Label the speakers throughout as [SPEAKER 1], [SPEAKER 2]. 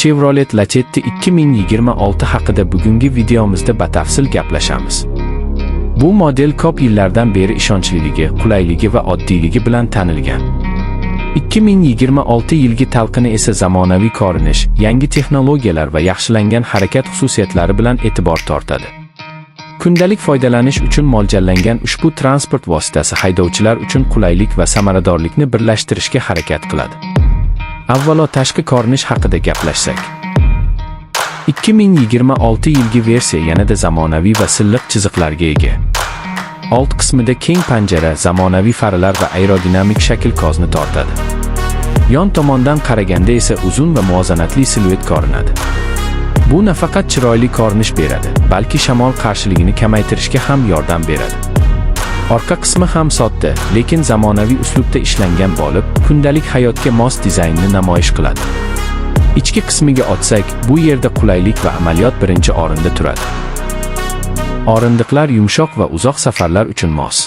[SPEAKER 1] Chevrolet Lacetti 2026 haqida bugungi videomizda batafsil gaplashamiz. Bu model ko'p yillardan beri ishonchliligi, qulayligi va oddiyligi bilan tanilgan. 2026 yilgi talqini esa zamonaviy ko'rinish, yangi texnologiyalar va yaxshilangan harakat xususiyatlari bilan e'tibor tortadi. Kundalik foydalanish uchun mo'ljallangan ushbu transport vositasi haydovchilar uchun qulaylik va samaradorlikni birlashtirishga harakat qiladi. Avvalo tashqi ko'rinish haqida gaplashsak. 2026 yilgi versiya yanada zamonaviy va silliq chiziqlarga ega. Old qismida keng panjara, zamonaviy faralar va aerodinamik shakl ko'zni tortadi. Yon tomondan qaraganda esa uzun va muvozanatli siluet ko'rinadi. Bu nafaqat chiroyli ko'rinish beradi, balki shamol qarshiligini kamaytirishga ham yordam beradi. Orqa qismi ham sodda, lekin zamonaviy uslubda ishlangan bo'lib, kundalik hayotga mos dizaynni namoyish qiladi. Ichki qismiga o'tsak, bu yerda qulaylik va amaliyot birinchi o'rinda turadi. O'rindiqlar yumshoq va uzoq safarlar uchun mos.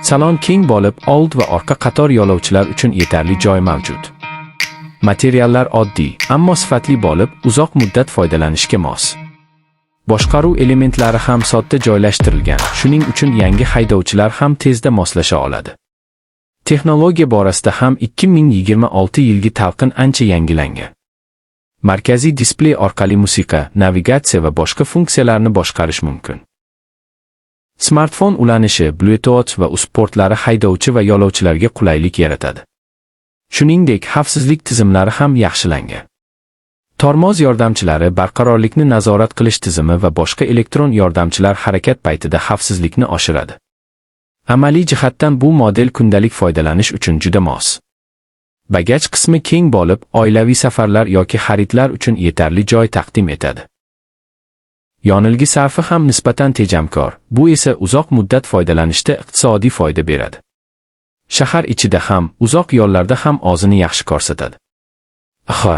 [SPEAKER 1] Salon keng bo'lib, old va orqa qator yo'lovchilar uchun yetarli joy mavjud. Materiallar oddiy, ammo sifatli bo'lib, uzoq muddat foydalanishga mos. Boshqaruv elementlari ham sodda joylashtirilgan, shuning uchun yangi haydovchilar ham tezda moslasha oladi. Texnologiya borasida ham 2026 yilgi talqin ancha yangilangan. Markaziy displey orqali musiqa, navigatsiya va boshqa funksiyalarni boshqarish mumkin. Smartfon ulanishi, Bluetooth va USB portlari haydovchi va yo'lovchilarga qulaylik yaratadi. Shuningdek, xavfsizlik tizimlari ham yaxshilangan. Tormoz yordamchilari, barqarorlikni nazorat qilish tizimi va boshqa elektron yordamchilar harakat paytida xavfsizlikni oshiradi. Amaliy jihatdan bu model kundalik foydalanish uchun juda mos. Bagaj qismi keng bo'lib, oilaviy safarlar yoki xaridlar uchun yetarli joy taqdim etadi. Yonilgi sarfi ham nisbatan tejamkor, bu esa uzoq muddat foydalanishda iqtisodiy foyda beradi. Shahar ichida ham, uzoq yo'llarda ham o'zini yaxshi ko'rsatadi. Ha,